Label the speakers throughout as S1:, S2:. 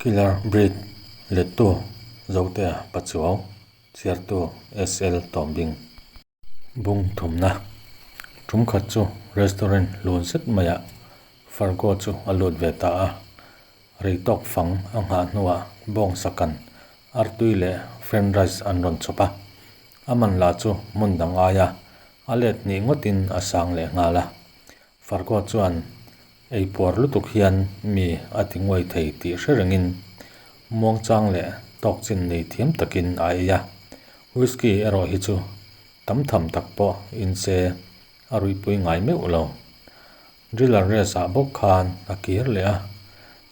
S1: Killer Breed lettu Zotea Pachuau, chhiartu SL Tawmbing. Bung thumna tum khat chu restaurant lun zet maiah Fargo chu a lut ve ta a, rei tawk fang a nghah hnuah bawngsakan artui leh french rice an rawn chhawp a, a man lah chu hmun dang aia a let hnih ngawtin a sang leh nghal a. Fargo chuan ei puar lutuk hian mi a ti nguai thei tih hre rengin muangchang leh tawk chin nei thiam takin a ei a. Whisky erawh hi chu tam tham tak pawh in se a ruihpui ngai meuh lo. Driller race ah bawk khan a kir leh a,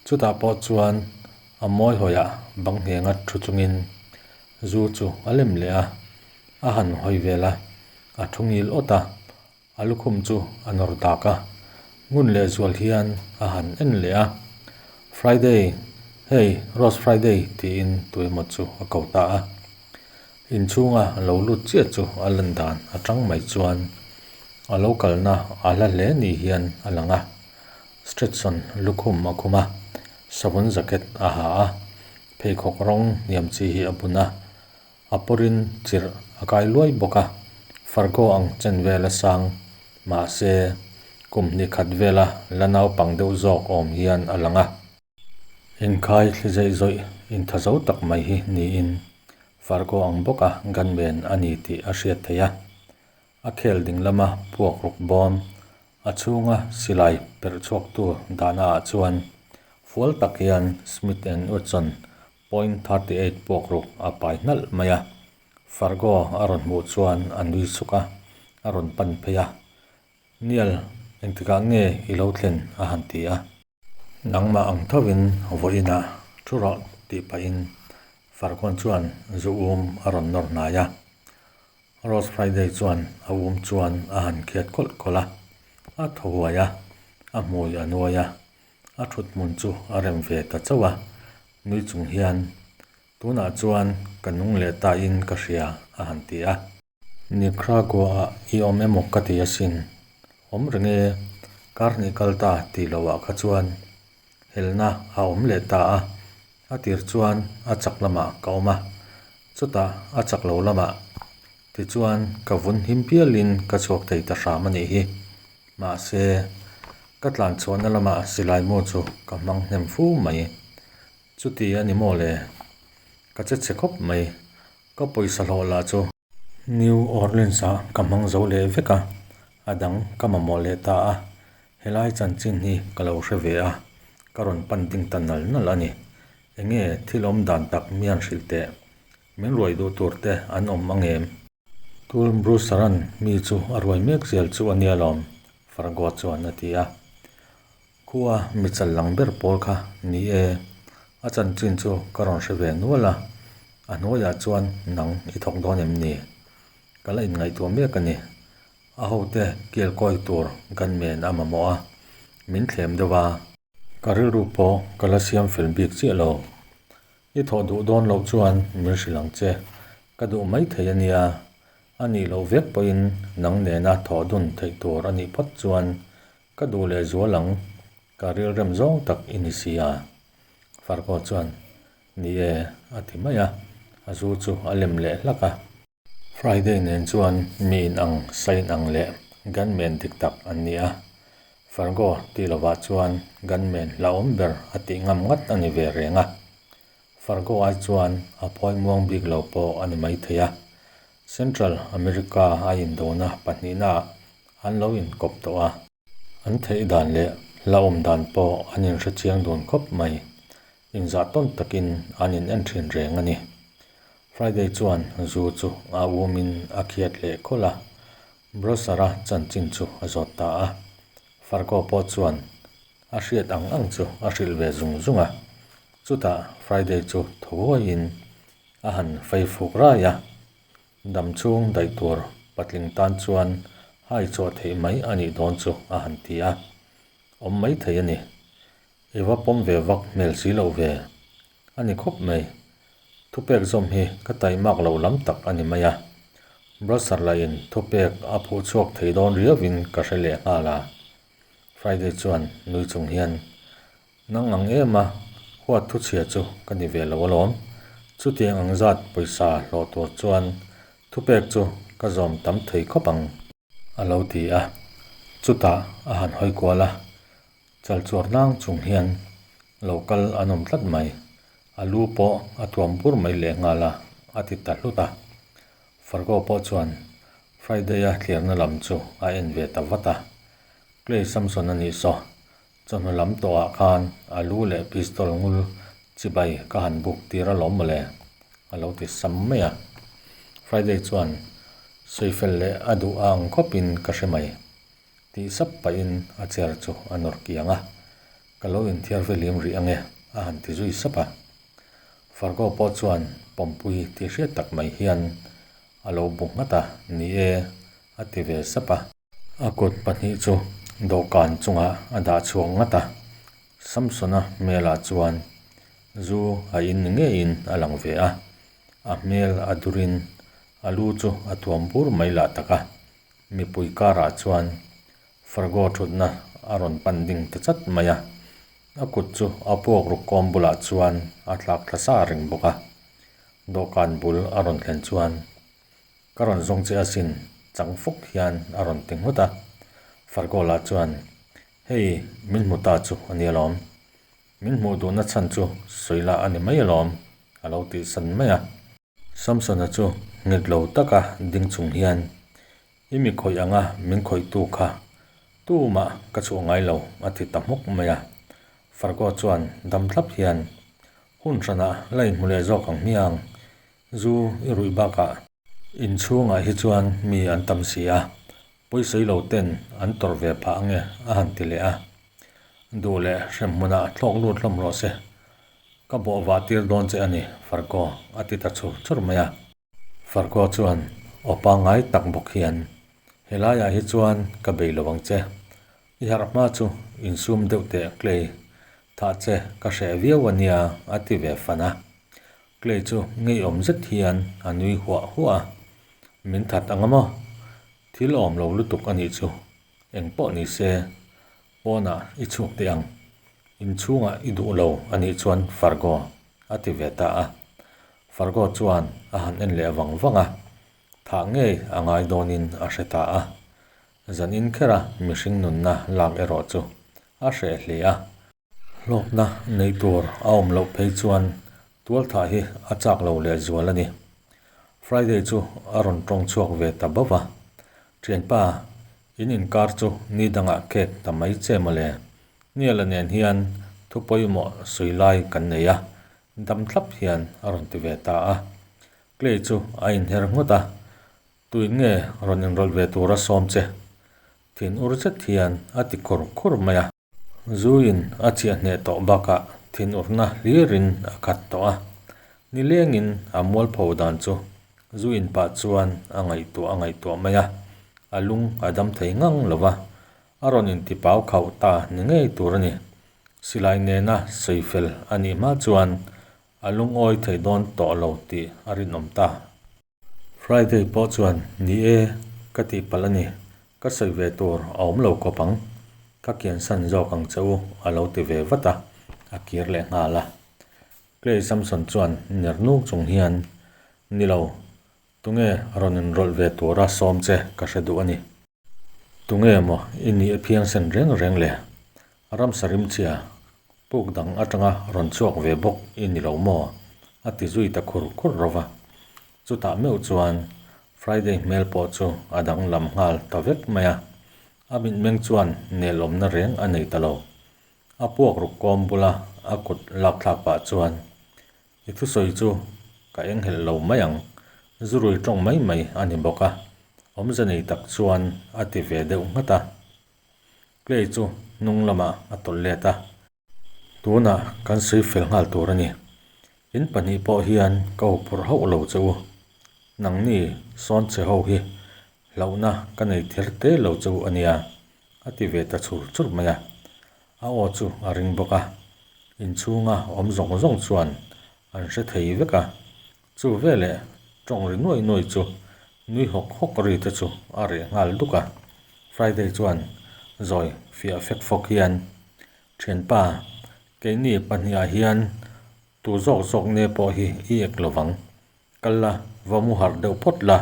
S1: chutah pawh chuan a mawi hawiah bang nghenga thu chungin zu chu a lem leh a, a han hawi vel a, a thu ngil awt a. A lukhum chu a nawr dak a, ngun leh zual hian a han en leh a, Friday, hei Rose Friday tiin tuemaw chu a ko ta a. Inchhunga lo lut chiah chu a lan dan atang mai chuan a lo kalna a hla hle ni hian a lang a. Stetson lukhum a khum a, savun jacket a ha a, pheikhawk rawng hniam chi hi a bun a. A pawrin chirh a kai luai bawk a, Fargo ang chen vel a sang. Mahse, kum hnih khat vela la naupang deuh zawk awm hian a lang a. Inkhai thli zeih zawih intha zo tak mai hi niin Fargo ang bawka gunman a ni tih a hriat theih a. A khel ding lama puak ruk bawm, a chhunga silai perh chhuaktu dahna ah chuan fual tak hian Smith and Wesson Point 38 puak ruk a pai hnalh mai a, Fargo a rawn hmuh chuan a nui suk a, a rawn pan phei a, Nial, engtikah nge i lo thlen? a han ti a. Nangmah ang thovin vawiinah thu rawh tih pahin Fargon chuan zu um a rawn nawr hnai a. Rose Friday chuan a um chuan a han khiat kawlh kawlh a, a thaw huai a, a hmui a nuai a, A thut hmun chu a rem ve ta chauh a, nui chung hian, Tunah chuan ka nung leh ta in ka hria, a han ti a. Nicaragua-ah i awm emaw ka ti asin. Awm reng e, kar hnih kal ta tih lohah kha chuan helna a awm leh ta a, a tir chuan a chak lamah ka awm a, chutah a chak lo lamah tichuan ka vun him pialin ka chhuak thei ta hram a nih hi. Mahse, ka tlan chhuahna lamah silai mu chu ka hmang hnem fu mai. Chuti a ni maw le? Ka che chhe khawp mai. Ka pawisa hlawh lah chu. New Orleans-ah ka hmang zo leh vek a, a dang ka mamawh leh ta a. Helai chanchin hi ka lo hre ve a, ka rawn pan ding ta nal nal a ni. Enge thil awm dan tak mian hrilh teh? Min ruai duh tur te an awm ang em? Tul Brewster-a'n mi chu a ruai mek zel chu a nia lawm, Fargo chuan a ti a. Khua mi chal lang ber pawl kha ni e, a chanchin chu ka rawn hre ve nual a, a hnuaiah chuan nang i thawk dawn em ni? Ka la inngaihtuah mek a ni. A hote kial kawi tur gunman a mamawh a, min thlem deuh a. Ka rilru pawh ka la siam fel bik chiah lo. I thawh duh dawn loh chuan min hrilh ang che, ka duh mai thei a nia. A nih loh vek pawhin nang nena thawh dun theih tur a nih phawt chuan ka duh leh zual ang, ka rilrem zawng tak i ni si a. Farko chuan, Ni e, a ti mai a, a zu chu a lem leh hlak a. Friday nen chuan mi in ang, sa in ang leh gunman dik tak an ni a. Fargo tih lovah chuan gunman hlauhawm ber a tih ngam ngat a ni ve reng a. Fargo ai chuan a phawi muang bik lo pawh a ni maithei a. Central America a indona pahnihnaah an lo inkawp tawh a. An theih dan leh hlauhawm dan pawh an inhre chiang dun khawp mai. Inzah tawn takin an in en thin reng a ni. Friday chuan zu chu a umin a khiat leh khawlh a, Brosara chanchin chu a zawt ta a. Fargo pawh chuan a hriat ang ang chu a hrilh ve zung zung a. Chutah Friday chu thaw huaiin a han fei fuk rai a. Dam chhung daih tur patling tan chuan hai chhuah theih mai a nih dawn chu a han ti a, awm mai thei a ni. I va pawm ve vak hmel si loh ve a ni khawp mai. Thupek zawm hi ka taimak loh lam tak a ni mai a, Brasser lahin thupek a phuh chhuak thei dawn riauin ka hre leh nghal a. Friday chuan nui chung hian, Nang ang em a? Huat thu chhia chu ka ni ve lo alawm. Chutiang ang zat pawisa hlawh tur chuan thupek chu ka zawm tam thei khawp ang. A lo ti a, chutah a han hawi kual a, chal chuar nang chung hian lo kal an awm tlat mai. A lu pawh a tuam bur mai lehnghal a, a ti ta hlut a. Fargo pawh chuan Friday-a thlirna lam chu a en ve ta vat a. Clay Samson a nih saw, chawhnu lam tawhah khan a lu leh pistol ngul chibai ka han buk tir alawm mawle, a lo ti sam mai a. Friday chuan sawifel leh a duh a ang khawpin ka hre mai, tih sap pahin a chair chu a nawr kiang a. Ka lo inthiar velim rih ange, a han ti zui sap a. Fargo pawh chuan pawmpui tih hriat tak mai hian a lo bu nghat a, Ni e, a ti ve sap a. A kut pahnih chu dawhkan chungah a dah chhuak ngat a, Samsona hmelah chuan zu a in ni ngeiin a lang ve a, a hmel a durin a lu chu a tuam bur mai lah tak a, mipui karah chuan Fargo thutna a rawn pan ding ta chat mai a, a kut chu a puak ruk kawm bulah chuan a thlak thla sa reng bawk a, dawhkan bul a rawn thlen chuan Ka rawn zawng che asin, chang fawk hian a rawn ti nghut a. Fargola chuan, Hei, min hmu ta chu a ni alawm. Min hmuh duhna chhan chu sawi lah a ni mai alawm, a lo tih san mai a. Samsona chu nghet lo taka ding chung hian, I mi khawih anga min khawihtu kha tumah ka chhuah ngai lo, a ti ta hmawk mai a. Fargo chuan dam thlap hian, Hun hranah la inhmu leh zawk ang hmiang, Zu i ruih bakah inchhungah hi chuan mi an tam si a, pawisawi lo ten an tawrh ve phah ange a han ti leh a. Duh leh hrem hmunah thlawk lut hlawm rawh se, ka bawh vah tir dawn che a ni Farko a ti ta chur chur mai a. Farko chuan aw pangngai tak bawk hian, Helaiah hi chuan ka bei lo ang che, i harh hma chu insum deuh teh Clay, thah che ka hreh viau a nia a ti ve fan a. Clay chu ngeiawm zet hian a nui huah huah a, Min that ang a maw? Thil awm lo lutuk a nih chu, eng pawh ni se, pawnah i chhuak teh ang, inchhungah i duh lo a nih chuan Fargo a ti ve ta a. Fargo chuan a han en leh vang vang a, thah ngei a ngai dawnin a hre ta a. Zanin khera mihring nunna lak erawh chu a hreh hle a. Hlawkna neih tur a awm loh phei chuan tualthah hi a chak lo leh zual a ni. Friday chu a rawn tawng chhuak ve ta bauh a, Thianpa, in inkar chu ni dangah kek ta mai che mawle. Niala nen hian thu pawimawh sawi lai kan nei a, dam thlap hian a rawn ti ve ta a. Clay chu a inher nghut a, Tuin nge rawn inrawlh ve tura sawm che? Thin ur zet hian a ti khur khur mai a. Zuiin a chiah hneh tawh bakah thinurna hlirin a khat tawh a, nilengin a mualpho dan chu zuiin pah chuan a ngaihtuah a ngaihtuah mai a, a lung a dam thei ngang lo va, a rawn intipau khauh ta ni ngei tur a ni. Silai nena sawi fel a nih hma chuan a lungawi thei dawn tawh lo tih a rinawm ta. Friday pawh chuan, Ni e, ka tih palh a ni. Ka sawi ve tur a awm lo khawp ang. Ka kiansan zawk ang che u, a lo ti ve vat a, a kir leh nghal a. Clay Samson chuan ner nuk chung hian, Ni lo, tunge rawn inrawlh ve tura sawm che ka hre duh a ni. Tunge maw i nih a phiangsen reng reng le? Ramsa rimchhia puk dang atanga rawn chhuak ve bawk i ni lo maw? a ti zui ta khur khur ro va. Chutah meuh chuan Friday hmel pawh chu a danglam nghal ta vek mai a, a mitmeng chuan nelawmna reng a nei ta lo. A puak ruk kawm bula a kut lakthlak pah chuan I thusawi chu ka enghelh lo mai ang, zurui tawng mai mai a ni bawk a, awmze nei tak chuan a ti ve deuh nghat a. Clay chu hnung lamah a tawlh let a. Tunah kan sawi fel nghal tur a ni. In pahnih pawh hian ka huphurh hauh lo che u. Nangni sawn chhe ho hi hlauhna ka nei ther te lo che u a nia, a ti ve ta chur chur mai a. A aw chu a ring bawk a, inchhunga awm zawng zawng chuan an hre thei vek a, chu veleh tawng ri nuai nuai chu nui hawk hawk ri te chu a reh nghal duk a. Friday chuan zawi fiah fek fawk hian, Thianpa, Keini pahnihah hian tu zawk zawk nge pawh hi i ek lovang. Kal la, va mu harh deuh phawt la.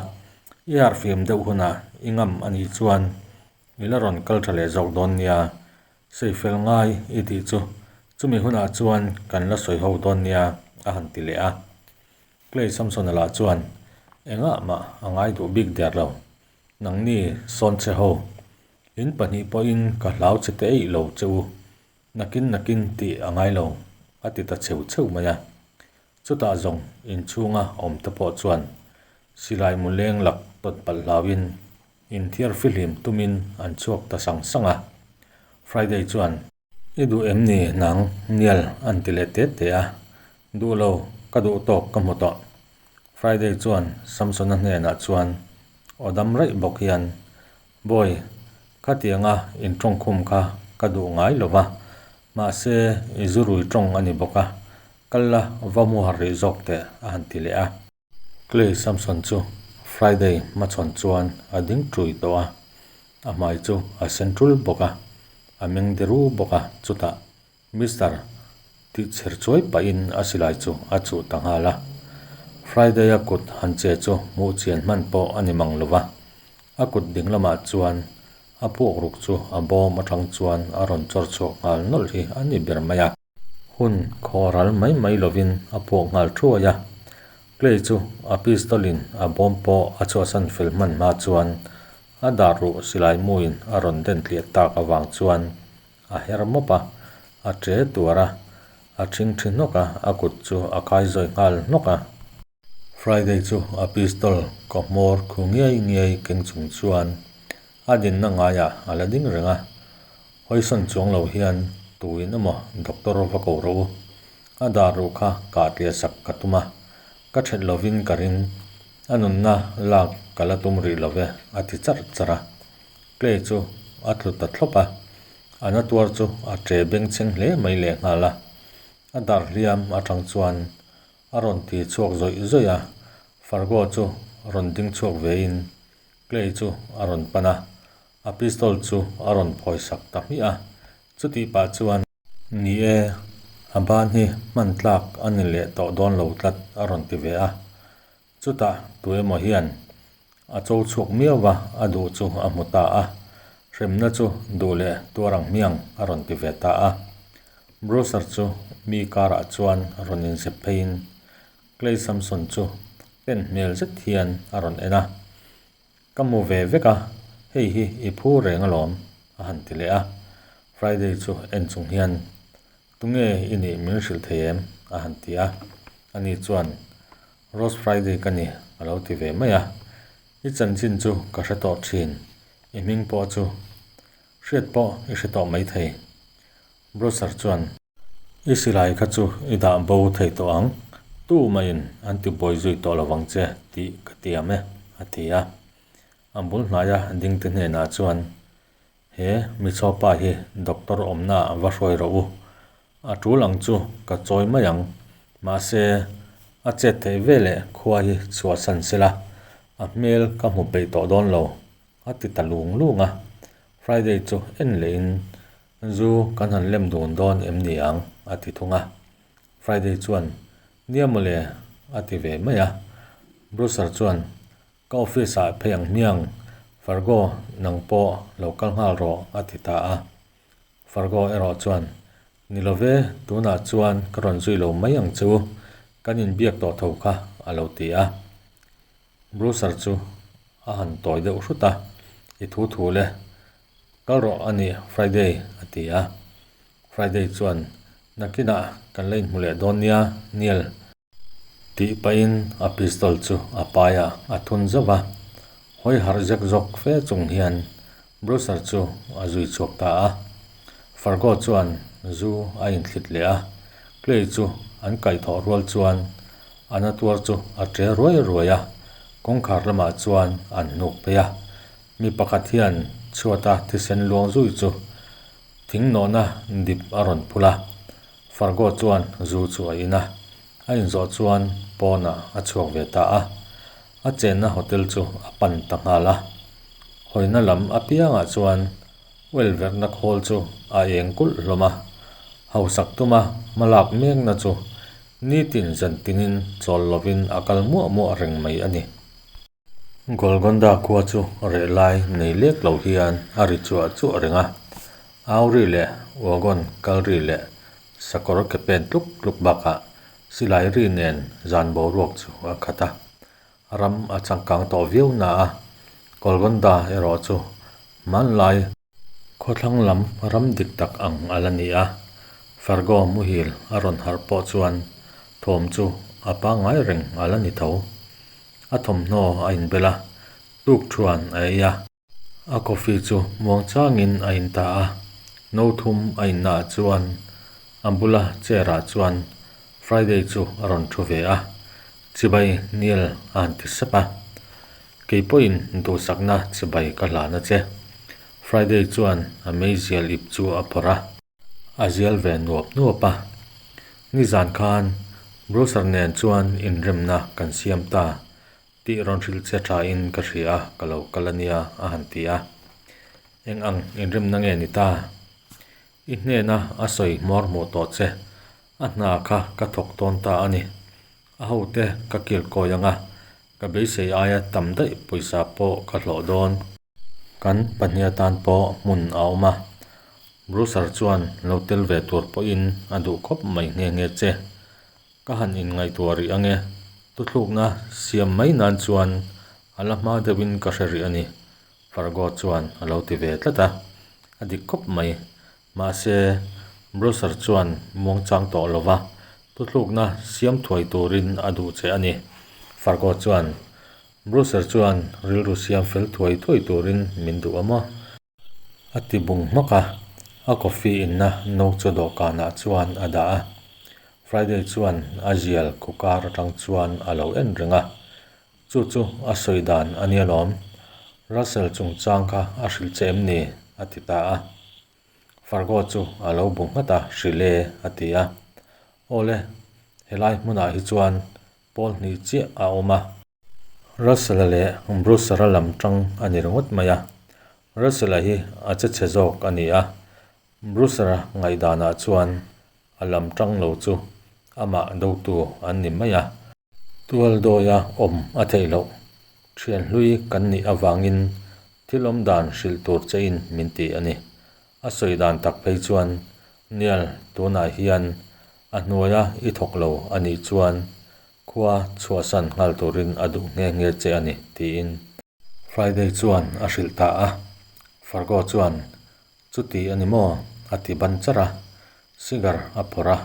S1: I harhfim deuh hunah i ngam a nih chuan i la rawn kal tha leh zawk dawn nia. Sawi fel ngai i tih chu chumi hunah chuan kan la sawi ho dawn nia a han ti leh a. Clay Samson-a lah chuan engah mah a ngai duh bik der lo. Nangni sawn che ho, in pahnih pawhin ka hlau che te eih lo che u, nakin nakin tih a ngai lo a ti ta cheu cheu mai a. Chutah zawng inchhunga awm te pawh chuan silai mu leng lak tawt palh hlauin inthiar fihlim tumin an chhuak ta sang sang a. Friday chuan. I duh em ni nang Nial an ti leh te te a, duh lo ka duh tawk ka hmu tawh. Friday chuan Samsona hnenah chuan aw dam raih bawk hian, Bawi, khatianga intawngkhum kha ka duh ngai lo va, mahse i zu rui tawng a ni bawk a, kal la va mu har rih zawk teh a han ti leh a. Clay Samson chu Friday hmachhawn chuan a ding ṭui tawh a, a hmai chu a sen ṭul bawk a, a meng de ru bawk a, chutah Mister tih chher chuai pahin a silai chu a chuh ta nghal a. Friday-a kut han che chu hmuh chian hman pawh a ni mang lo va, a kut ding lamah chuan a puak ruk chu a bawm aṭang chuan a rawn chawr chhuak nghal nawlh hi a ni ber mai a. Hun khaw ral mai mai lovin a puak nghal thuai a, Clay chu a pistol in a bawm pawh a chhuahsan fel hman hma chuan a dar ruh silai muin a rawn den tliah tak avang chuan a her mawp a, a che tuar a, a thing thi hnawk a, a kut chu a kai zawi nghal hnawk a. Friday chu a pistol ka hmawr khu ngiai ngiai keng chung chuan a dinna ngaiah a la ding reng a, hawisawn chuang lo hian tuin emaw doctor va ko rawh u, a dar ruh kha kah tliah sak ka tum a, ka that lovin ka ring, a nunna lak ka la tum rih lo ve a ti charh charh a. Clay chu a tlu ta thlawp a, a na tuar chu a che bengchheng hle mai lehnghal a, a dar hliam atang chuan A rawn ti chhuak zawih zawih a, Fargo chu rawn ding chhuak vein Clay chu a rawn pan a, a pistol chu a rawn phawi sak ta hmiah a, chutih pah chuan. Ni e, a ban hi hman tlak a ni leh tawh dawn lo tlat a rawn ti ve a, chutah tu emaw hian a cho chhuak miau va, a duh chu a hmu ta a, hremna chu duh leh tuar ang hmiang a rawn ti ve ta a. Brewster chu mi karah chuan rawn inzep pheiin Clay Samson chu pen hmel zet hian a rawn en a, Ka hmu ve vek a, hei hi i phu reng alawm a han ti leh a. Friday chu en chung hian, Tunge i nih min hrilh thei em? a han ti a. Ani chuan, Rose Friday ka ni a lo ti ve mai a. I chanchin chu ka hre tawh thin, i hming pawh chu hriat pawh i hre tawh mai thei. Brewster chuan, I silai kha chu i dah bo thei tawh ang, tu mahin an ti buai zui tawh lovang che tih ka tiam e, a ti a. A bul hnaia dingte hnenah chuan, He michawpa hi doctor awmna va hruai rawh u, a tul ang chu ka chawi mai ang, mahse a chet theih veleh khua hi chhuahsan sela, a hmel ka hmu peih tawh dawn lo, a ti ta lung lung a. Friday chu en lehin Zu kan han lem dun dawn em ni ang? a ti thung a. Friday chuan, Nia mawle, a ti ve mai a. Brewster chuan, Ka office ah phei ang hmiang, Fargo nang pawh lo kal nghal rawh, a ti ta a. Fargo erawh chuan, Ni lo ve, tunah chuan ka rawn zui lo mai ang chu, kan inbiak tawh tho kha, a lo ti a. Brewster chu a han tawi deuh hrut a, I thu thu le, Kal rawh a ni Friday a ti a. Friday chuan, Nakinah kan la inhmu leh dawn nia, Neil. Tih pahin a pistol chu a paiah a thun zauh va. Hawi harh zek zawk fe chung hian Brewster chu a zui chhuak ta a. Fargo chuan zu a inthlit leh a, Clay chu an kaihthawh rual chuan a na tuar chu a ṭe ruai ruai a, kawngkhar lamah chuan an hnuk phei a. Mi pakhat hian chhuata thisen luang zui chu thing nawhna dip a rawn phul a, Fargo chuan zu chu a in a, a inzawh chuan pawnah a chhuak ve ta a, a chenna hotel chu a pan ta nghal a. Hawina lam apiangah chuan oil verhna khawl chu a eng kulh hlawm a. Hausak tuma hmalak mekna chu nitin zan tinin chawl lovin a kal muah muah reng mai a ni. Golconda khua chu reh lai nei lek lo hian a ri chuah chuah reng a, au ri leh wagon kal ri leh sakawr ke pen tluk tluk bakah silai ri nen zan boruak chu a khat a. Ram a changkang tawh viau na a, Golconda erawh chu hmanlai Khawthlang lam ram dik tak ang a la ni a, Fargo muhil a rawn harh pawh chuan thawm chu a pangngai reng a la ni tho. A thawmhnaw a inbel a, tuk thuan a ei a. A coffee chu muangchangin a in ta a, no thum a innaah chuan a bula chair ah chuan Friday chu a rawn thu ve a, Chibai Neil a han ti sep a. Kei pawhin duhsakna chibai ka hlan a che. Friday chuan a meizial ip chu a phawrh a. A zial ve nuap nuap a. Nizan khan Brucer nen chuan inremna kan siam ta tih rawn hrilh che tha in ka hria a, ka lo kal a nia a han ti a. Eng ang inremna nge ni ta? I hnena a sawi hmawr hmuh tawh che. A hna kha ka thawk tawn ta a ni. A hote ka kil kawi ang a, ka beisei aia tam daih pawisa pawh ka hlawh dawn. Kan pahnih atan pawh hmun a awm a, Brucer chuan lo tel ve tur pawhin a duh khawp mai nghe nghe che. Ka han inngaihtuah rih ang e, thuthlukna siam mai nan chuan a la hma deuhin ka hre rih a ni, Fargo chuan a lo ti ve tlat a, a dik khawp mai. Mahse, Brucer chuan muangchang tawh lo va, thuthlukna siam thuai turin a duh che a ni. Fargo chuan, Brucer chuan rilru siam fel thuai thuai turin min duh a maw? A ti bung hmak a, a coffee inna no chu dawhkanah chuan a dah a. Friday chuan a zial khukar atang chuan a lo en reng a, Chu chu a sawi dan a nia lawm. Russell chungchang kha a hrilh che em ni? a ti ta a. Fargo chu a lo bu nghat a, Hrilh e, a ti a. Awle, helai hmunah hi chuan pawl hnih chiah a awm a. Russell-a leh Brucer-a lam tang a ni ringawt mai a. Russell-a hi a che chhe zawk a ni a, Brucer-a ngaihdanah chuan a lam tang lo chu amah dotu an ni mai a. Tual dawia awm a theih loh. Thian hlui kan nih avangin thil awm dan hrilh tur chein min ti a ni. A sawi dan tak phei chuan Nial tunah hian a hnuaia i thawk lo a nih chuan khua chhuahsan nghal turin a duh nghe nghe che a ni tiin Friday chuan a hrilh ta a. Fargo chuan Chuti a ni maw? a ti ban charh a. Cigar a phawrh a,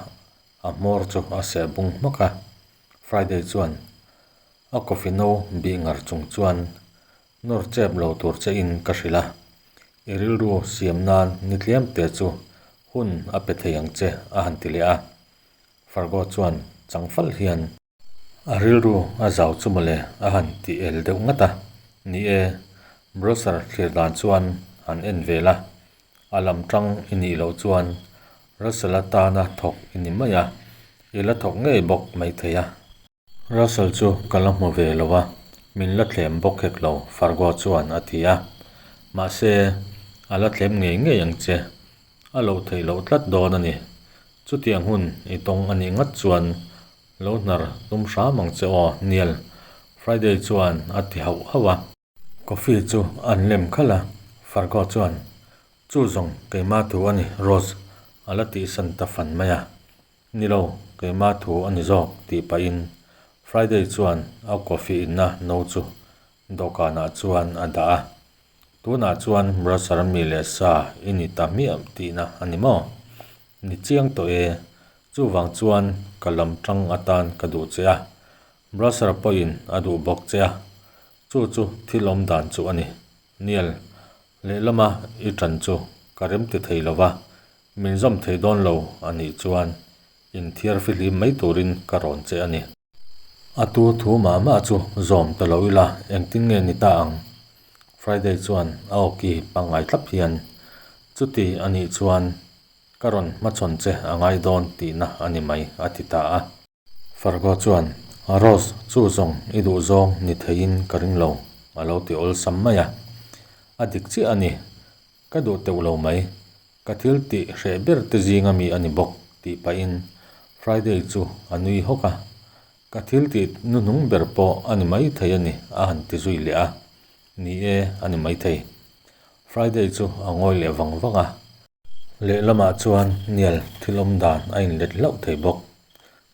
S1: a hmawr chu a seh bung hmak a. Friday chuan a coffee no bih ngar chung chuan nawr chep lo tur che in ka hrilh a, i rilru siam nan ni tlem te chu hun a pe thei ang che a han ti leh a. Fargo chuan chang fal hian. A rilru a zau chu mawle a han ti el deuh ngat a, ni e, browser thlir dan chuan han en vel a, a lam tang i nih loh chuan Russell-a tana thawk i ni mai a, i la thawk ngei bawk maithei a. Russell chu ka la hmu ve lo a, min la thlem bawk hek lo, Fargo chuan a ti a. Mahse, a la thlem ngei ngei ang che. A loh theih loh tlat dawn a ni. Chutiang hun i tawng a nih ngat chuan lo hnar tum hram ang che aw, Neil, Friday chuan a ti hauh hauh a. Coffee chu an lem khalh a, Fargo chuan, Chu zawng keimah thu a ni, Rose, a la tihsan ta fan mai a. Ni lo, keimah thu a ni zawk, tih pahin Friday chuan a coffee inna no chu dawhkanah chuan a dah a. Tunah chuan browser mi leh sa i ni ta hmiah tihna a ni maw? Ni chiang tawh e, chuvang chuan ka lam tang atan ka duh che a, browser pawhin a duh bawk che a, chu chu thil awm dan chu a ni. Nial, lehlama i tan chu ka rem ti thei lo va, min zawm thei dawn lo a nih chuan inthiar fihlim mai turin ka rawn che a ni. A tu thu mah mah chu zawm ta lo ila engtin nge ni ta ang? Friday chuan a awki pangngai thlap hian, Chuti a nih chuan ka rawn hmachhawn che a ngai dawn tihna a ni mai a ti ta a. Fargo chuan, Rose chu zawng i duh zawng ni theiin ka ring lo a lo ti awlsam mai a. A dik chiah a ni, ka duh teuh lo mai. Ka thil tih hreh ber te zinga mi a ni bawk, tih pahin Friday chu a nui hawk a. Ka thil tih hnuhnung ber pawh a ni maithei a ni, a han ti zui leh a. Ni e, a ni maithei. Friday chu a ngawi leh vang vang a. Lehlamah chuan Nial thil awm dan a inlet hlauh thei bawk.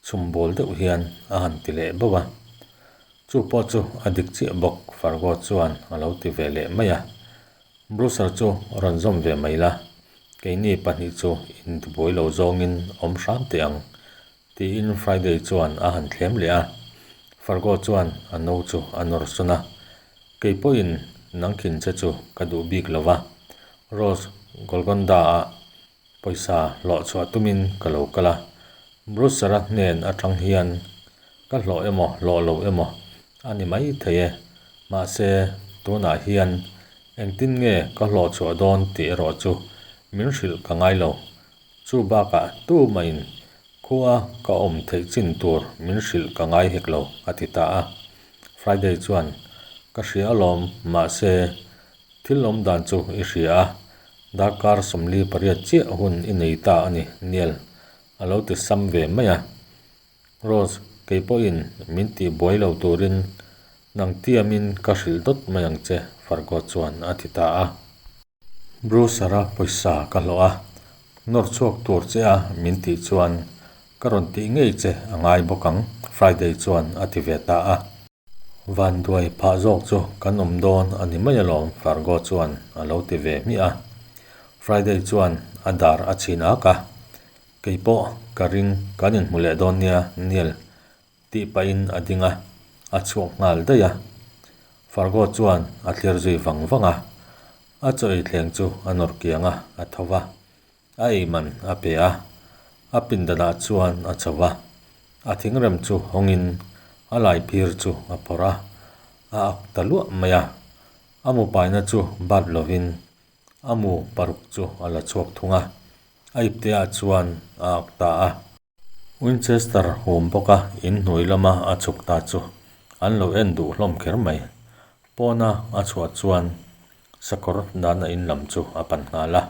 S1: Chhum bawl deuh hian a han ti leh bauh a. Chu pawh chu a dik chiah bawk, Fargo chuan a lo ti ve leh mai a. Brucer chu rawn zawm ve mai la, keini pahnih chu intibuai lo zawngin awm hram teh ang, tiin Friday chuan a han thlem leh a. Fargo chuan a no chu a nawr sawn a, Kei pawhin nang khin che chu ka duh bik lo va, Rose Golconda-ah pawisa hlawh chhuah tumin ka lo kal a, Brucer-a hnen atang hian ka hlawh emaw hlawh lo emaw a ni mai thei e, mahse tunah hian engtin nge ka hlawh chhuah dawn tih erawh chu min hrilh ka ngai lo. Chu bakah tumahin khua ka awm theih chin tur min hrilh ka ngai hek lo, a ti ta a. Friday chuan, Ka hria alawm, mahse thil awm dan chu i hria a, darkar 48 chiah hun i nei ta a ni, Niel a lo ti sam ve mai a. Rose, kei pawhin min tih buai lo turin nang tiamin ka hrilh dawt mai ang che, Fargo chuan a ti ta a. Brucer-a pawisa ka hlawh a, nawr chhuak tur che a min tih chuan ka rawn tih ngei che a ngai bawk ang, Friday chuan a ti ve ta a. Vanduai phah zawk chu kan awm dawn a ni mai alawm, Fargo chuan a lo ti ve hmiah a. Friday chuan a dar a chhin ak a, Kei pawh ka ring kan inhmu leh dawn nia Neil tih pahin a ding a, a chhuak nghal daih a. Fargo chuan a thlir zui vang vang a, a chaw ei thleng chu a nawr kiang a, a tho va. A ei man a pe a, a pindanah chuan a chho va. A thingrem chu hawngin a lai phir chu a phawrh a, a ak ta luah mai a. A mu paina chu bat lovin a mu paruk chu a la chhuak thung a. A ipteah chuan a ak ta a. Winchester hum bawka in hnuai lama a chhuk ta chu an lo en duh hlawm kher mai. Pawna a chhuah chuan sakawr dana in lam chu a pan nghal a.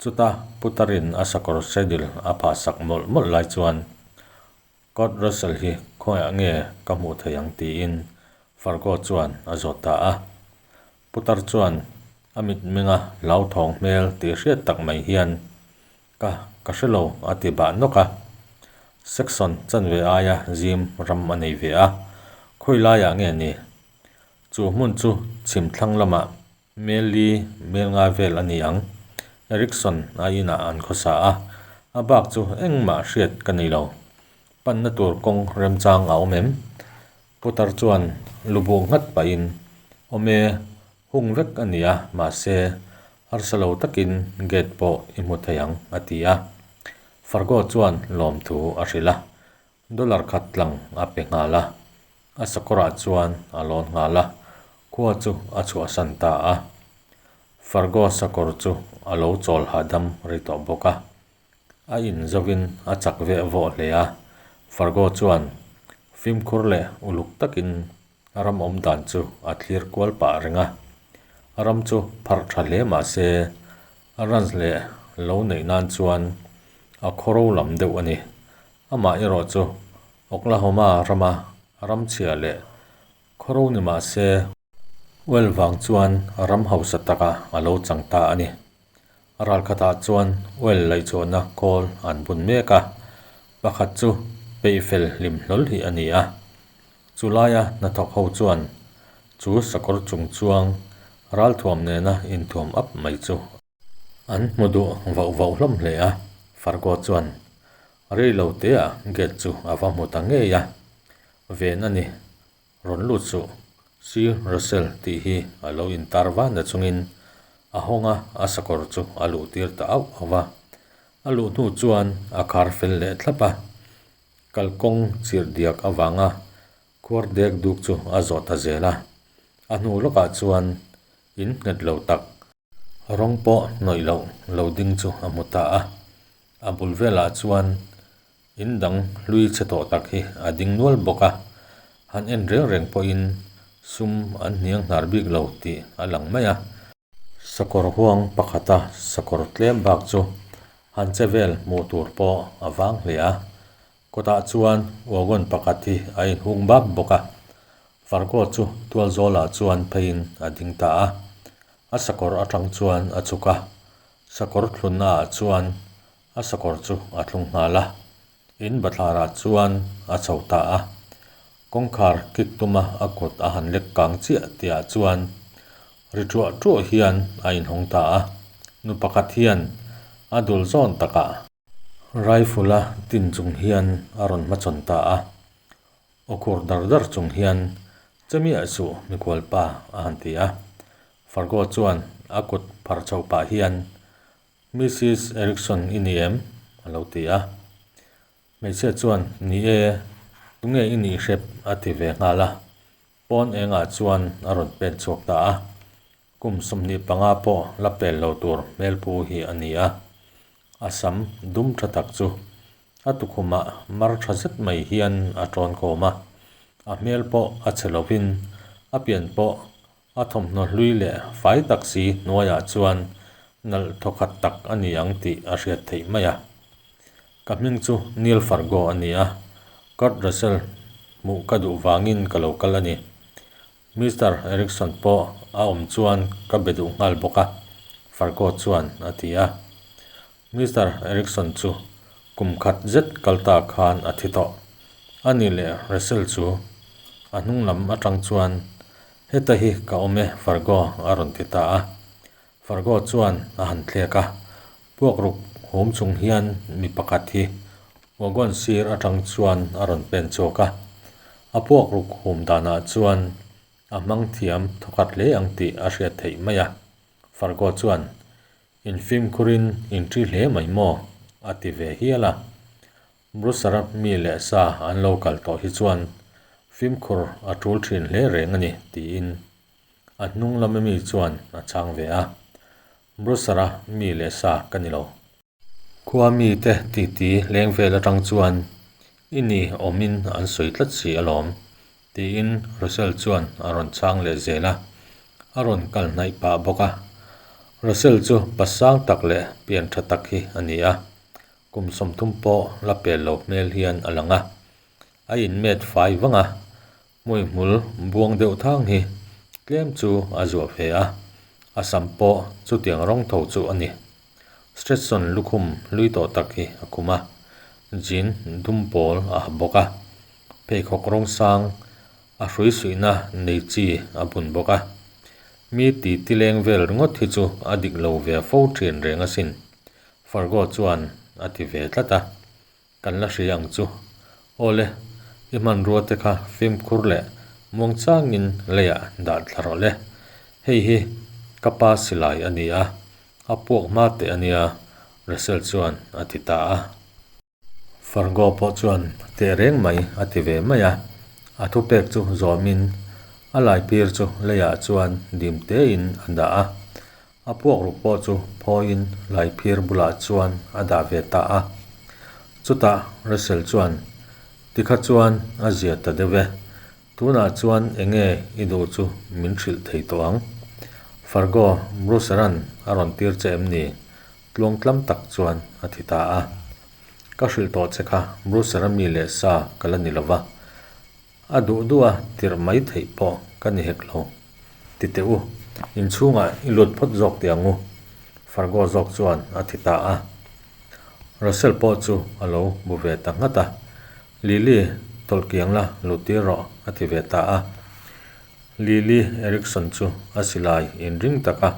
S1: Chuta Putarin a sakawr saddle a phah sak mawlh mawlh lai chuan Kurt Russell hi khawiah nge ka hmuh theih ang tiin Fargo chuan a zawt ta a. Putar chuan a mitmenga hlauthawng hmel tih hriat tak mai hian Ka, ka hre lo a ti bah nawk a. Section chanve aia zim ram a nei ve a, khawi laiah nge ni? Chu hmun chu chhim thlang lamah mel li mel ngai vel a ni ang. Erickson a inah an khawsa a, a bak chu engmah hriat ka nei lo. Panna tur kawng remchang a awm em? Putar chuan lu buh nghat pahin, Awm e, hung vek a ni a, mahse, harsa lo takin gate pawh i hmu thei ang, a ti a. Fargo chuan lawmthu a hrilh a, dollar khat tlang a pe nghal a. A sakawrah chuan a lawn nghal a, khua chu a chhuahsan ta a. Fargo sakawr chu a lo chawl hahdam rei tawh bawk a. A in zovin a chak veh vawh hle a, Fargo chuan fimkhur leh uluk takin a ram awm dan chu a thlir kual pah reng a. A ram chu pharh tha hle mah se, a ranch leh lo neih nan chuan a khawro lam deuh a ni. Amah erawh chu Oklahoma rama ram chhia leh khawro ni mah se, Oil vang chuan ram hausa takah a lo chang ta a ni. Ralkhatah chuan oil laihchhuahna kawl an bun mek a, pakhat chu peih fel hlim hlawl hi a ni a. Chu laia hnathawk ho chuan chu sakawr chung chuang ralthuam nena inthuam up mai chu an hmu duh vauh vauh hlawm hle a. Fargo chuan rei lo teah gate chu a va hmu ta ngei a, ven a ni. Rawn lut suh, Sir Russell tih hi a lo intar van na chungin a hawng a, a sakawr chu a luh tir ta auh auh va. A luh hnu chuan a khar fel leh thlap a, kalkawng chirh diak avanga khuar dek duk chu a zawh ta zel a. A hnu lawkah chuan in nghet lo tak, rawng pawh hnawih loh lo ding chu a hmu ta a. A bul velah chuan In dang hlui chhe tawh tak hi a ding nual bawk a, han en reng reng pawhin sum an hniang hnar bik lo tih a lang mai a. Sakawr huang pakhata sakawr tlem bak chu han che vel hmuh tur pawh a vang hle a. Kawtah chuan wagon pakhat hi a inhung bap bawk a. Farkaw chu tual zawlah chuan pheiin a ding ta a. A sakawr atang chuan a chhuk a, sakawr thlunna ah chuan a sakawr chu a thlung nghal a. In bathlarah chuan a chho ta a. Kawngkhar kik tuma a kut a han lek kang chiah tihah chuan ri ṭuah ṭuah hian a inhawng ta a. Nu pakhat hian a dul zawn takah rifle a tin chung hian a rawn hmachhawn ta a. Aw khur dar dar chung hian Che miah suh mikhual pa a han ti a. Fargo chuan a kut phar chho pah hian Missis Erickson i ni em? a lo ti a. Hmeichhia chuan, Ni e, tunge i nih hrep? a ti ve nghal a. Pawn engah chuan a rawn pen chhuak ta a. Kum 25 pawh la pel lo tur hmelpu hi a ni a. A sam dum tha tak chu a tukhumah mar tha zet mai hian a tawn khawm a. A hmel pawh a chhe lovin a pian pawh a thawmhnaw hlui leh fai tak si hnuaiah chuan nalh thawkhat tak a ni ang tih a hriat theih mai a. Ka hming chu Neil Fargo a ni a, Kurt Russell hmuh ka duh vangin ka lo kal a ni. Mister Erickson pawh a awm chuan ka be duh nghal bawk a, Fargo chuan a ti a. Mister Erickson chu kum khat zet kal ta khan a thi tawh. A ni leh Russell chu a hnung lam atang chuan, Heta hi ka awm e Fargo a rawn ti ta a. Fargo chuan a han thlek a, puakruk hum chung hian mi pakhat hi wagon sir atang chuan a rawn pen chhuak a. A puakruk hum danah chuan a hmang thiam thawkhat hle ang tih a hriat theih mai a. Fargo chuan In fimkhurin in ṭi hle mai maw? a ti ve hial a. Brussara mi leh sa an lo kal tawh hi chuan fimkhur a ṭul ṭhin hle reng a ni, tiin a hnung lama mi chuan a chhang ve a. Brussara mi leh sa ka ni lo. Khua mite titi leng vel aṭang chuan i ni awmin an sawi tlat si alawm, tiin Russell chuan a rawn chhang leh zel a, a rawn kal hnaih pah bawk a. Russell chu pa sang tak leh pian tha tak hi a ni a, kum 30 pawh la pel lo hmel hian a lang a, a inmet fai vang a, hmuihmul buang deuh thang hi tlem chu a zuah ve a, a sam pawh chutiang rawng tho chu a ni. Stetson lukhum hlui tawh tak hi a khum a, jean dum pawl a ha bawk a, pheikhawk rawng sang a hrui suihna nei chi a bun bawk a. Mi ti ti leng vel ringawt hi chu a dik lo ve fo thin reng asin, Fargo chuan a ti ve tlat a. Kan la hria ang chu. Awle, i hmanrua te kha fimkhur leh muangchangin leiah dah thla rawh le. Hei hi ka pa silai a ni a, a puak hma teh a nia, Russell chuan a ti ta a. Fargo pawh chuan teh reng mai a ti ve mai a, a thupek chu zawmin a laipir chu leiah chuan dim tein a dah a. A puakruk pawh chu phawiin laiphir bulah chuan a dah ve ta a. Chutah Russell chuan, Tikha chuan a zia ta deuh e. Tunah chuan enge i duh chu min hrilh thei tawh ang. Fargo, Bruceran a rawn tir che em ni? Tluangtlam tak chuan a ti ta a. Ka hrilh tawh che kha Brucera mi leh sa ka la ni lo va. A duh duh a tirh mai theih pawh ka ni hek lo. Ti teh u, inchhungah i lut phawt zawk teh ang u, Fargo zawk chuan a ti ta a. Russell pawh chu a lo bu ve ta nghat a. Lily, tawlh kiang la, lut tir rawh, a ti ve ta a. Lily Erickson chu a silai inring taka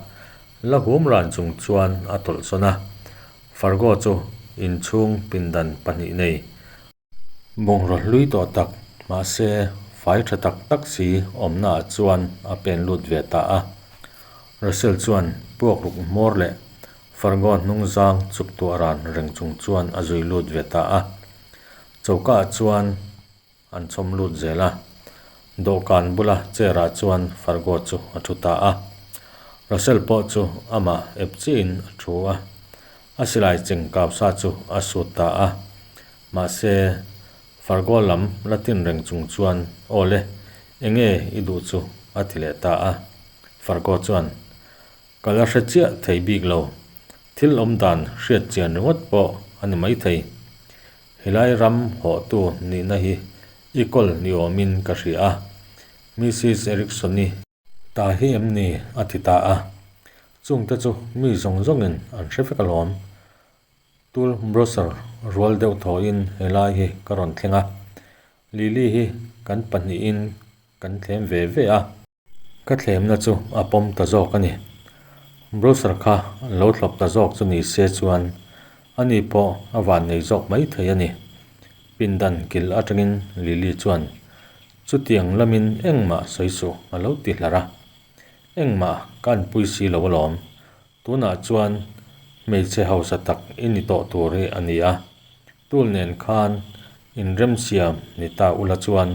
S1: la hum ran chung chuan a tawlh sawn a. Fargo chu inchhung pindan pahnih nei. Bungraw hlui tawh tak, mahse fai tha tak tak si awmnaah chuan a pen lut ve ta a. Russell chuan puakruk hmawr leh Fargo hnung zang chuk tuah ran reng chung chuan a zui lut ve ta a. Chokaah chuan an chhawm lut zel a. Dawhkan bula chair ah chuan Fargo chu a thu ta a. Russell pawh chu amah ep chiahin a thu a. A silai cheng kau sa chu a sut ta a. Mahse, Fargo lam la tin reng chung chuan, Aw le, enge i duh chu? a ti leh ta a. Fargo chuan, Ka la hre chiah thei bik lo. Thil awm dan hriat chian ringawt pawh a ni maithei. Helai ram hawhtu nihna hi i kawl ni awmin ka hria a, Misis Erickson-i ta hi em ni? a ti ta a. Chungte chu mi zawng zawngin an hre vek alawm. Tul brochure rual deuh thawhin helai hi ka rawn thleng a, Lily hi kan pahnihin kan thlem ve ve a. Ka thlemna chu a pawm ta zawk a ni. Brochure kha lo thlawp ta zawk chu ni se chuan ani pawh a van nei zawk mai thei a ni. Pindan kil atangin Lily chuan, Chutiang lamin engmah sawi suh a lo ti hlar a. Engmah ka anpui si lo alawm. Tunah chuan hmeichhe hausa tak i ni tawh tur hi a ni a. Tul nen khan inremsiam ni ta ula chuan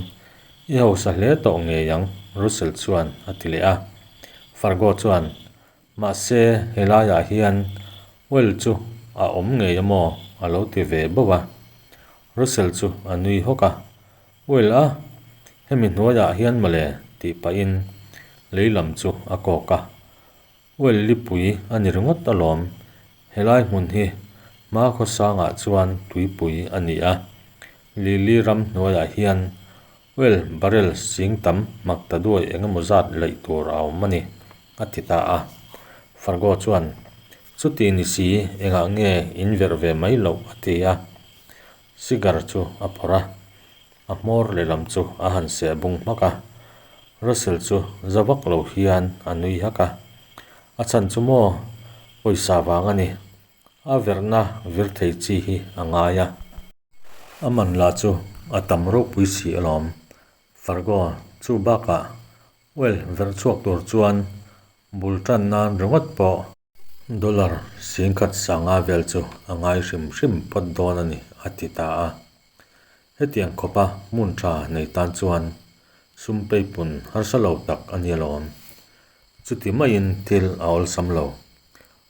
S1: i hausa hle tawh ngei ang, Russell chuan a ti leh a. Fargo chuan, Mahse, helaiah hian Well chu a awm ngei a maw? a lo ti ve bauh a. Russell chu a nui hawk a, Well a, hemi hnuaiah hian mawle tih pahin lei lam chu a kawk a. Well lipui a ni ringawt alawm, helai hmun hi hma khawsangah chuan tuipui a ni a, Lily ram hnuaiah hian well barrel sing tam mak ta duai eng emaw zat laih tur a awm a ni, a ti ta a. Fargo chuan, Chuti ni si, engah nge in verh ve mai loh? a ti a. Cigar chu a phawrh a, A hmawr lehlam chu a han seh bung hmak a, Russell chu za vak lo hian a nui hak a. A chhan chu maw, pawisa vang a ni. A verhna vir thei chi hi a ngai a. A man lah chu a tam ropui si alawm. Fargo chu bakah oil verh chhuak tur chuan bul tan nan ringawt pawh Dollar 10,000 sanga vel chu a ngai hrim hrim phawt dawn a ni, a ti ta a. Hetiang khawpa hmun tha nei tan chuan sum peipun harsa lo tak a ni alawm. Chuti maiin thil a awlsam lo.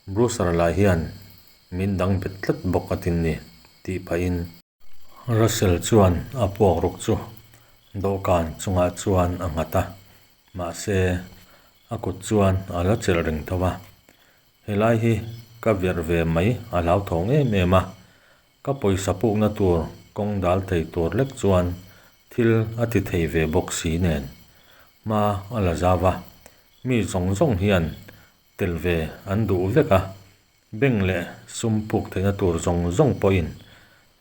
S1: Brewster lah hian min dang bet tlat bawk a tin ni, tih pahin. Russell chuan a puak ruk chu dawhkan chungah chuan a nghat a, mahse a kut chuan a la chelh reng tho a. Helai hi ka verh ve mai a hlauthawng em em a, ka pawisa pukna tur kawng dal thei tur lek chuan thil a ti thei ve bawk si nen. Hma a la zau a, mi zawng zawng hian tel ve an duh vek a, Bank leh sum puk theihna tur zawng zawng pawhin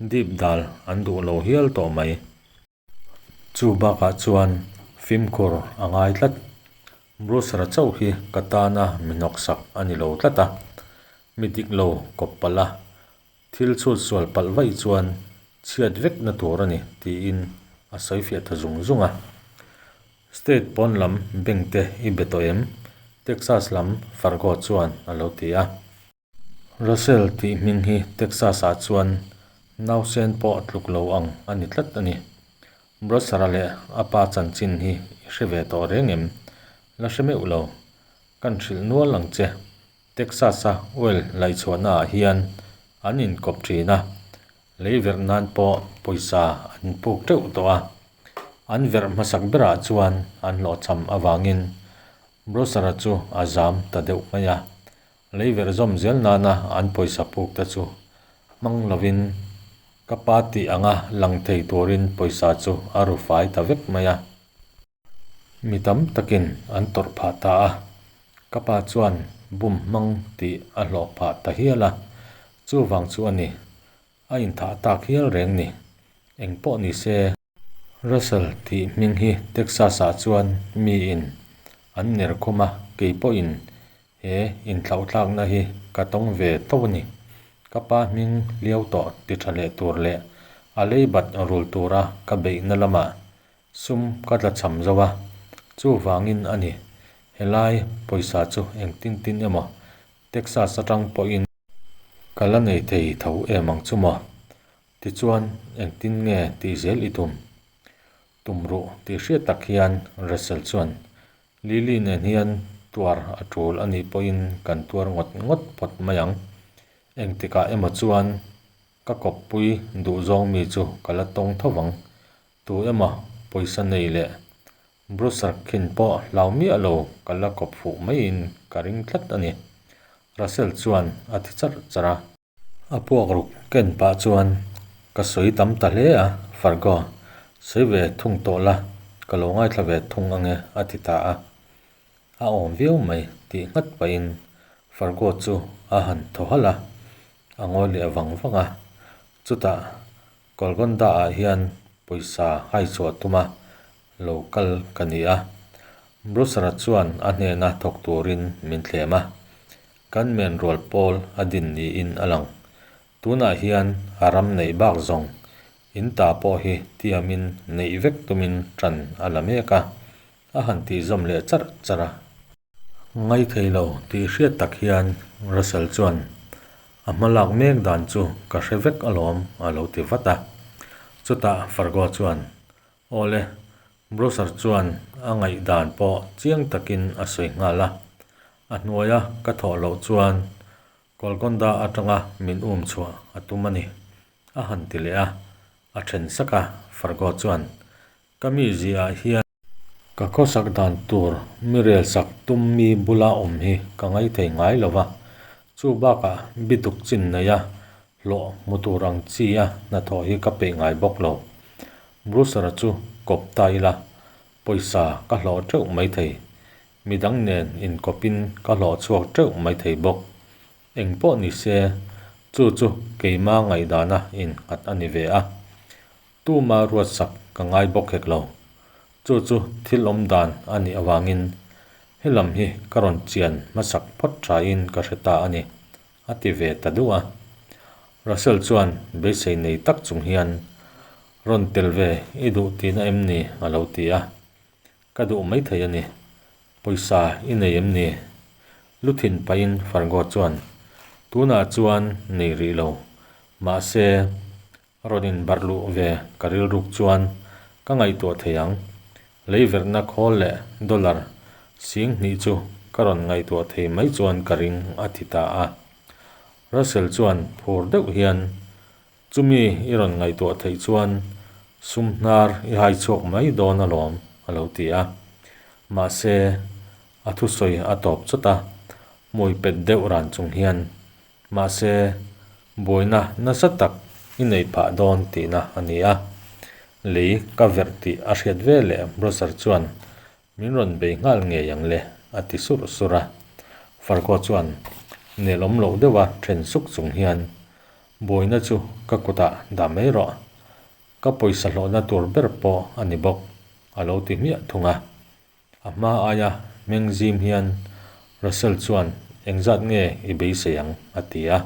S1: dip dal an duh lo hial tawh mai. Chu bakah chuan fimkhur a ngai tlat. Brewster-a chauh hi ka tana mi hnawksak a ni lo tlat a, mi dik lo kawp palh a, thil chhut sual palh vaih chuan chhiat vekna tur a ni tiin a sawi fiah ta zung zung a. State pawn lam bank te i be tawh em? Texas lam Fargo chuan a lo ti a. Russell tih hming hi Texas ah chuan nausen pawh tluk lo ang a ni tlat a ni. Brosara leh a pa chanchin hi i hre ve tawh reng em? La hre meuh lo. Kan hrilh nual ang che. Texas a oil laihchhuahna ah hian an inkawp thin a, Lei verh nan pawh pawisa an puk teuh tawh a, an verh hmasak berah chuan an hlawhchham avangin Brosara chu a zam ta deuh mai a. Lei verh zawm zel nana an pawisa puk te chu hmang lovin ka pa tih anga lang thei turin pawisa chu a ru fai ta vek mai a. Mi tam takin an tawrh phah ta a, ka pa chuan bum hmang tih a hlawh phah ta hial a, chuvang chu a ni, a inthah tak hial reng ni. Eng pawh ni se. Russell tih hming hi Texas-ah chuan miin an ner khum a, kei pawhin he inthlauhthlakna hi ka tawng ve tho a ni. Ka pa hming hliau tawh ti tha leh tur leh a leibat rul tura ka beihna lamah Sum ka tla cham zo a, chuvangin a ni, helai pawisa chu engtin tin emaw Texas atang pawhin ka la nei thei tho em ang chu maw? Tichuan engtin nge tih zel i tum? Tum ruh tih hriat tak hian Russell chuan Lily nen hian tuar a tul a nih pawhin kan tuar ngawt ngawt phawt mai ang. Engtikah emaw chuan ka kawppui duhzawng mi chu ka la tawng tho vang. Tu emaw pawisa nei leh Brucer khin pawh hlau miah lo ka la kawp fuh maiin ka ring tlat a ni, Russell chuan a ti charh charh a. A puak ruk ken pah chuan ka sawi tam ta hle a, Fargo, sawi ve thung tawh la, ka lo ngaithla ve thung ange a ti ta a. A awm viau mai tih nghat pahin Fargo chu a han thaw halh a, a ngawi leh vang vang a. Chutah Golconda ah hian pawisa hai chhuah tuma lo kal ka ni a, Brucer-a chuan a hnena thawk turin min thlem a. Kan men rual pawl a din niin a lang. Tunah hian a ram neih bak zawng in ta pawh hi tiamin neih vek tumin tan a la mek a, a han tihzawm leh charh charh a. Ngaithei lo tih hriat tak hian Russell chuan a hma lak mek dan chu ka hre vek alawm a lo ti vat a. Chutah Fargo chuan, Awle, Brewster chuan a ngaihdan pawh chiang takin a sawi nghal a. A hnuaia ka thawh loh chuan Golconda atanga min um chhuah a tum a ni, a han ti leh a. A then sak a, Fargo chuan, Ka mi ziah hian ka khawsak dan tur mi rel sak tum mi bula awm hi ka ngaithei ngai lo va, chu bakah bituk chin neia hlawh hmu tur ang chi a hnathawh hi ka peih ngai bawk lo. Brewster-a chu kawp ta ila, pawisa ka hlawh teuh maithei. Midang nen inkawpin ka hlawh chhuak teuh maithei bawk. Eng pawh ni se, chu chu keima ngaihdana innghat a ni ve a. Tuma ruatsak ka ngai bawk hek lo. Chu chu thil awm dan a nih avangin he lam hi ka rawn chian hmasak phawt thain ka hre ta a ni, a ti ve ta duh a. Russell chuan beisei nei tak chung hian, Rawn tel ve i duh tihna em ni? a lo ti a. Ka duh maithei a ni. Pawisa i nei em ni? Lu thin pahin Fargo chuan, Tunah chuan nei rih lo. Mahse, Rawn inbarh luh ve ka rilruk chuan ka ngaihtuah thei ang. Lei verhna khawl leh dollar 2000 chu ka rawn ngaihtuah thei mai chuan ka ring a ti ta a. Russell chuan phur deuh hian, Chumi i rawn ngaihtuah theih chuan sum hnar i hai chhuak mai dawn alawm a lo ti a. Mahse, a thusawi a tawp chawt a, hmui pet deuh ran chung hian Mahse, buaina nasa tak i nei phah dawn tihna a ni a. Lei ka verh tih a hriat ve leh Browser chuan min rawn bei nghal ngei ang le a ti surh surh a. Fargo chuan nelawm loh deuha then suk chung hian buaina chu ka kutah dah mai rawh. Ka pawisa hlawhna tur ber pawh a ni bawk a lo ti hmiah thung a. A hma aia hmeng zim hian Russell chuan engzat nge i beisei ang? a ti a.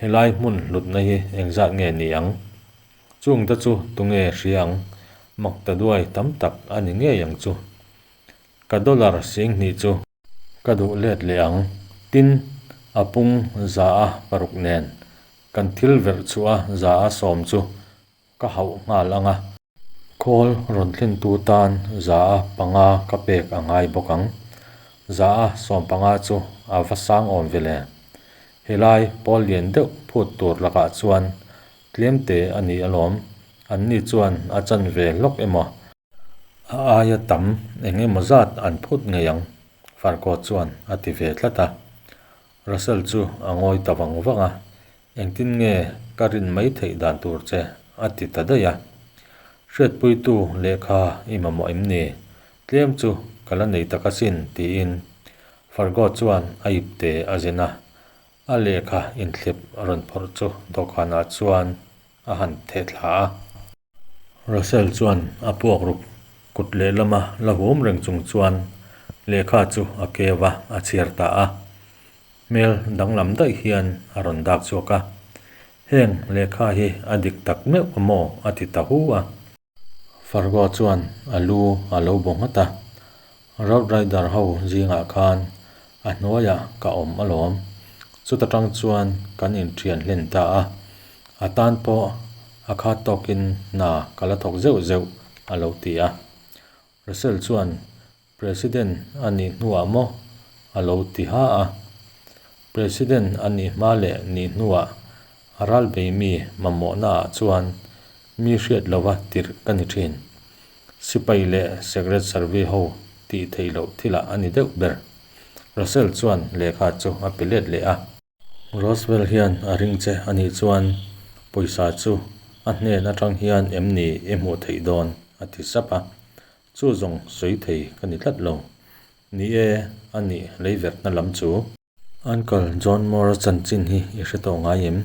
S1: Helai hmun hlutna hi engzat nge ni ang? Chungte chu tunge hria ang? Mak ta duai tam tak a ni ngei ang chu. Ka dollar 2000 chu ka duh let leh ang. Tin, a pung 6% nen kan thil verh chhuah a 100% chu Ka hauh nghal ang a. Khawl rawn thlentu tan 5% ka pek a ngai bawk ang. 15% chu a va sang awm ve le. Helai pawl lian deuh phut tur lakah chuan tlemte a ni alawm. Anni chuan a chan ve hlawk emaw? A aia tam eng emaw zat an phut ngei ang, Farquhar chuan a ti ve tlat a. Russell chu a ngawi ta vang vang a, Engtin nge ka rin mai theih dan tur che? a ti ta daih a. Hriatpuitu lehkha i mamawh em ni? Tlem chu ka la nei tak asin, tiin Fargo chuan a ipte a zen a. A lehkha inthlep rawn phawrh chu dawhkanah chuan a han theh thla a. Russell chuan a puak ruk kut lehlama la hum reng chung chuan lehkha chu a keu a, a chhiar ta a. Hmel danglam daih hian a rawn dak chhuak a, Heng lehkha hi a dik tak meuh a maw? a ti ta hu a. Fargo chuan a lu a lo bu nghat a, Road Rider ho zingah khan a hnuaiah ka awm alawm. Chuta tang chuan kan inthian hlen ta a, a tan pawh a khat tawkin hna ka la thawk zeuh zeuh a lo ti a. Russell chuan President a nih hnuah maw a lo ti ha a. President a nih hma leh nih hnuah ralbei mi mamawhnaah chuan mi hriat lova tirh ka ni thin. Sipai leh Secret Service ho tih theih loh thilah a ni deuh ber. Russell chuan lehkha chu a pe let leh a. Roswell hian a ring che a nih chuan pawisa chu a hnen atang hian em ni i hmuh theih dawn? a ti sap a. Chu zawng sawi thei ka ni tlat lo. Ni e, a nih leiverhna lam chu. Uncle John Moore-a chanchin hi i hre tawh ngai em?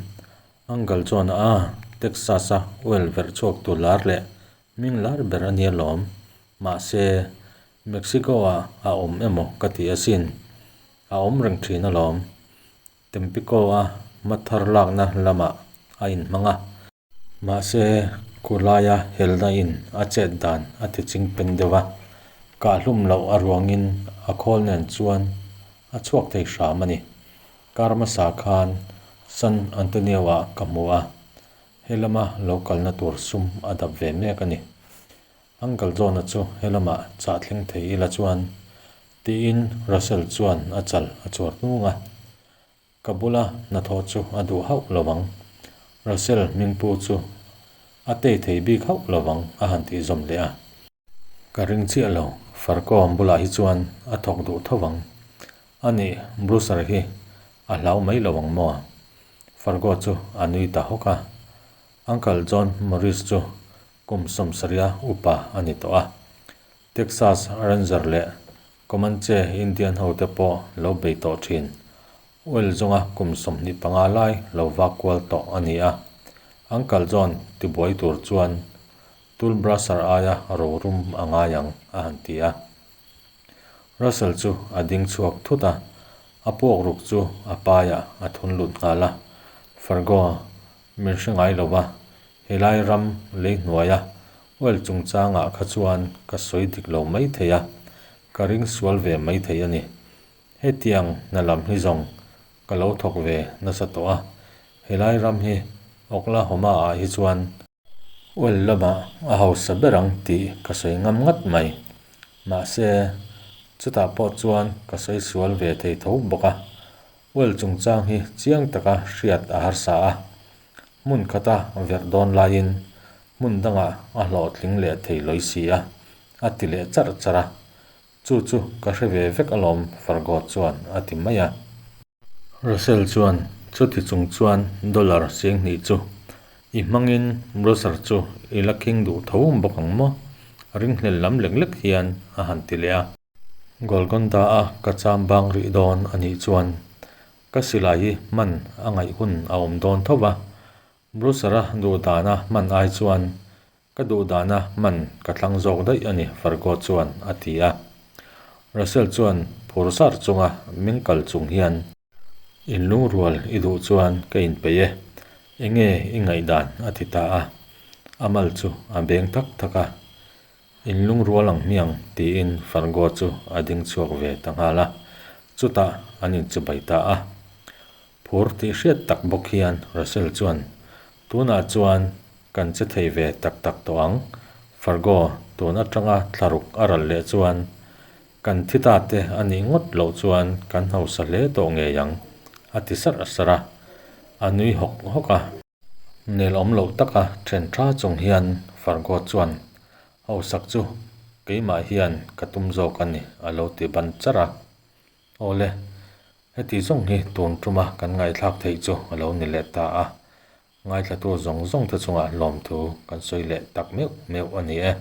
S1: Uncle chuan a, Texas-a oil verh chhuak tu lar leh hming lar ber a nia lawm. Mahse, Mexico-ah a awm emaw ka ti asin. A awm reng thin alawm. Tampico-a hmathar lakna lamah a inhmang a. Mahse, khulaia helna in a chet dan a ti ching pen deuh a, kahhlum loh a ruangin a khawl nen chuan a chhuak thei hram a ni. Kar hmasa khan San Antonio-ah ka hmu a, helama lo kalna tur sum a dap ve mek a ni. Uncle John-a chu helamah chah thleng thei ila chuan tiin Russell chuan a chal a chuar hnung a. Ka bula hnathawh chu a duh hauh lo vang. Russell hmingpu chu a tei thei bik hauh lo vang a han tih zawm leh a. Ka ring chiah lo, Farkawm bulah hi chuan a thawk duh tho vang. A nih, Brucer hi a hlau mai lo ang maw? Fargo chu a nui ta hawk a. Uncle John Morris chu kum sawmsaria upa a ni tawh a. Texas Ranger leh Comanche Indian ho te pawh lo bei tawh thin. Oil zawnga kum 25 lai lo vak kual tawh a ni a. Uncle John tibuai tur chuan Tool Brusher aia rorum a ngai ang a han ti a. Russell chu a ding chhuak thut a, a puak ruk chu a paiah a thun lut nghal a. Fargo, min hre ngai lo va, helai ram lei hnuaia Oil chungchangah kha chuan ka sawi dik lo mai thei a, ka ring sual ve mai thei a ni. Hetiang hna lam hi zawng ka lo thawk ve nasa tawh a, helai ram hi Oklahoma ah hi chuan oil lamah a hausa ber ang tih ka sawi ngam ngat mai. Mahse, chutah pawh chuan ka sawi sual ve thei tho bawk a, oil chungchang hi chiang taka hriat a harsa a, Hmun khata verh dawn laiin hmun dangah a hlawhtling leh thei lawi si a, a ti leh charh charh a. Chu chu ka hre ve vek alawm Fargo chuan a ti mai a. Russell chuan chuti chung chuan dollar 2000 chu i hmangin Brewster chu i la khing duh tho bawk ang maw? Ringhlel lam lek lek hian a han ti leh a. Golconda a ka cham bang rih dawn a nih chuan Ka silai hi hman a ngaih hun a awm dawn tho va, Brucer-a duh dana hman ai chuan ka duh dana hman ka thlang zawk daih a ni, Fargo chuan a ti a. Russell chuan phur sar chunga meng kal chung hian. In lungrual i duh chuan ka inpeih e, enge i ngaihdan? a ti ta a. A mal chu a beng thak thak a. In lungrual ang hmiang tiin Fargo chu a ding chhuak ve ta nghal a, chutah an inchibai ta a. Phur tih hriat tak bawk hian Russell chuan, Tunah chuan kan che thei ve tak tak tawh ang, Fargo tun atanga thlaruk a ral leh chuan kan thi ta te a nih ngawt loh chuan kan hausa hle tawh ngei ang, a ti sarh sarh a, a nui hawk hawk a. Nel awm loh taka then tha chung hian Fargo chuan, Hausak chu keimah hian ka tum zawk a ni, a lo ti ban charh a. Awle, heti zawng hi tun tuma kan ngaihthlak theih chu a lo ni leh ta a, ngaithlatu zawng zawng te chungah hlawmthu kan sawi leh tak meuh meuh a ni e.